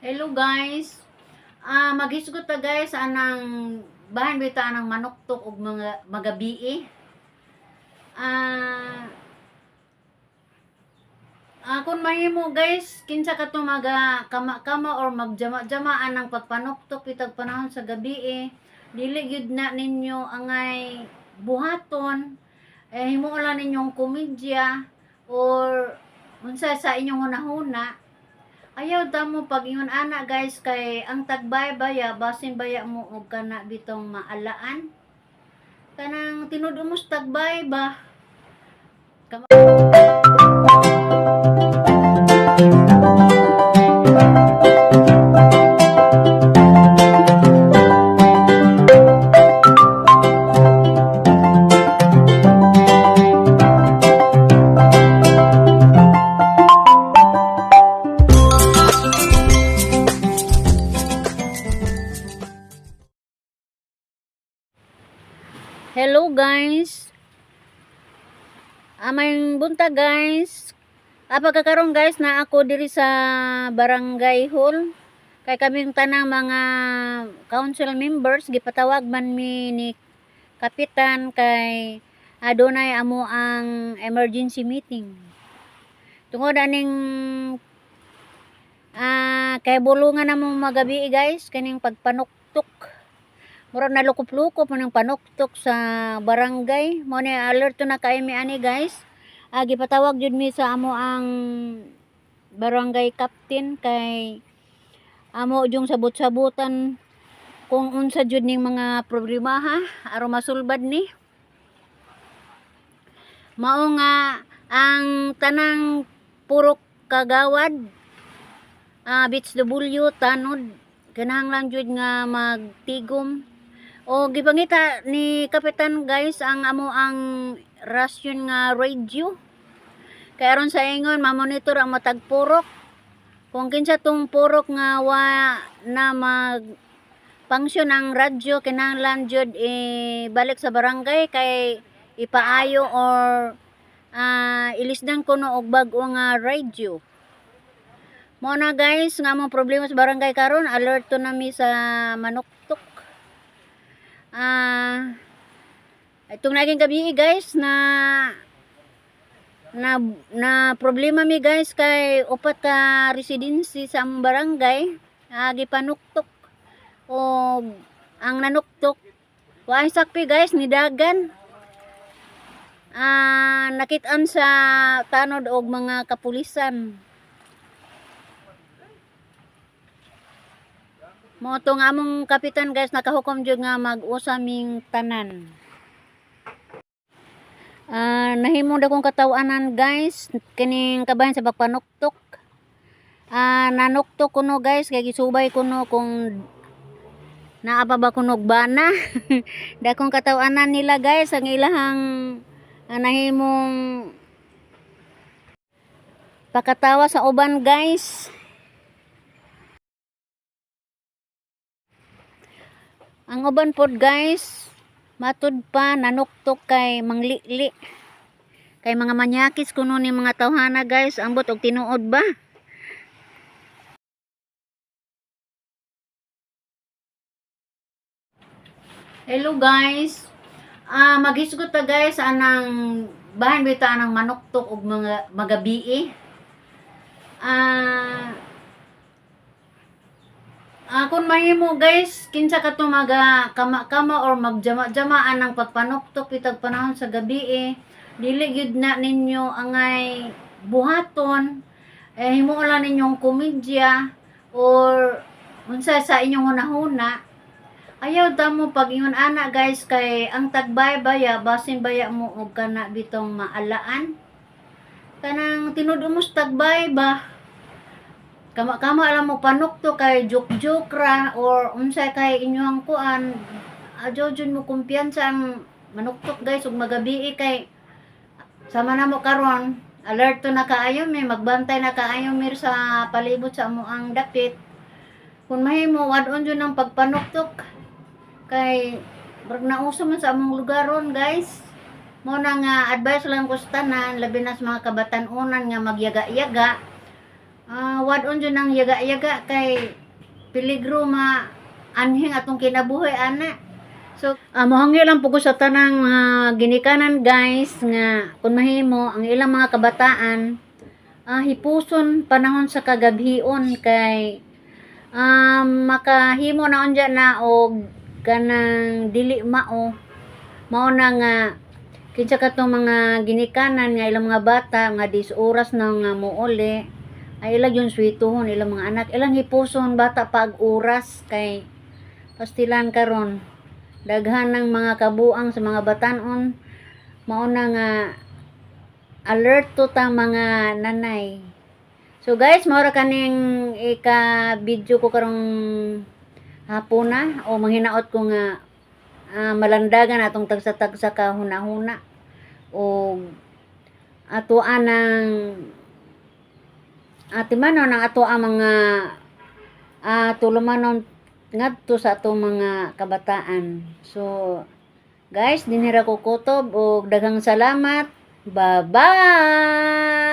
Hello guys. Maghisgot ta guys anang bahin bita anang manuktok og mga magabii. Ah Kung mahimo guys, kinsa ka to maga kama-kama or magjama-jama anang pagpanuktok bitag panahon sa gabi eh. Dili gyud na ninyo angay buhaton, eh himuon lang ninyong komedya or unsa sa inyong hunahuna. Ayaw ta mo pag ingon ana guys, kay ang tagbay baya, basin baya mo og kana bitong maalaan. Kanang tinud mo sa tagbay ba? Hello guys. Amay buntag guys. Pagkakaroon guys na ako diri sa barangay hall. Kay kaming tanang mga council members gipatawag man mi ni kapitan kay adunay amo ang emergency meeting. Tungod aning kay bulungan na mo magabi guys kaning pagpanuktok. Murag nalukop-lukop man ang panuktok sa barangay. Mo ni alert na kay mi ani guys. Gipatawag jud mi sa amo ang barangay captain kay amo jung sabot-sabutan kung unsa jud ning mga problema ha aron masulbad ni. Mao nga ang tanang purok kagawad, Beach W, tanod, kinahanglan jud nga magtigom. O gipangita ni Kapitan guys ang amo ang rasyon nga radio. Kay aron sa ingon mamonitor ang matag purok. Kung kinsa tong purok nga wa na mag function ang radyo, kinahanglan jud ibalik sa barangay kay ipaayo or ilisdan kuno og bag-o nga radyo. Mao na guys nga among problema sa barangay karon, alert to nami sa manuktok. Itong naging gabi guys na na na problema mi guys kay upat ka residency sa among barangay gipanuktok o ang nanuktok waay sakpi guys nidagan, nakit-an sa tanod og mga kapulisan. Mao to nga among kapitan guys nakahukom jud nga mag-usa ming tanan. Nahimong dakong katawanan guys kining kabahin sa pagpanuktok. Nanuktok kuno guys kay gisubay kuno kung naa pa ba kuno og bana. Dakong katawanan nila guys ang ilahang nahimong pakatawa sa uban guys. Ang uban pod guys matud pa nanuktok kay manglili. Kay mga manyakis kuno ni mga tawhana guys, ambot og tinuod ba? Hello guys. Maghisgot ta guys anang bahin bita anang manuktok og mga magabii. Kung mahimo guys, kinsa ka to maga kama-kama or magjama-jama anang pagpanuktok bitag panahon sa gabi eh. Dili gyud na ninyo angay buhaton, eh himuon lang ninyong komedya or unsa sa inyong hunahuna. Ayaw ta mo pag ingon ana guys kay ang tagbay baya, basin baya mo og kana bitong maalaan. Kanang tinud mo sa tagbay ba? Kama-kama alam mo panukto kay joke-joke ra or unsa kay inyong kuan. Adyo jud mo kumpiyansa ang manuktok guys ug magabii kay sama na mo karon alerto na kaayo mi, magbantay na kaayo mi sa palibot sa amo ang dapit. Kung mahimo wad-on jud ang pagpanuktok kay murag nauso man sa among lugar ron guys. Mo na nga advice lang ko sa tanan, labi na sa mga kabatan-unan nga magyaga-yaga. Wad-on jud ang yaga-yaga kay peligro ma anhing atong kinabuhi ana. So, mohangyo lang po ko sa tanang mga ginikanan, guys, nga kung mahimo ang ilang mga kabataan hipuson panahon sa kagabhion kay makahimo na unja na og kanang dili mao. Mao na nga kinsa katong mga ginikanan nga ilang mga bata nga dis oras na nga mouli ay ilang yung swituhon ilang mga anak, ilang hipuson bata pag oras kay pastilan karon daghan ng mga kabuang sa mga batanon. Mao na nga alert to tang mga nanay. So guys, mao ra kaning ika video ko karong hapuna o manghinaot ko nga malandagan atong tagsa-tagsa ka hunahuna o ato anang atimanon ang ato ang mga tulumanon ngadto sa atong mga kabataan. So guys, dinhi ra ko kutob og daghang salamat. Bye-bye.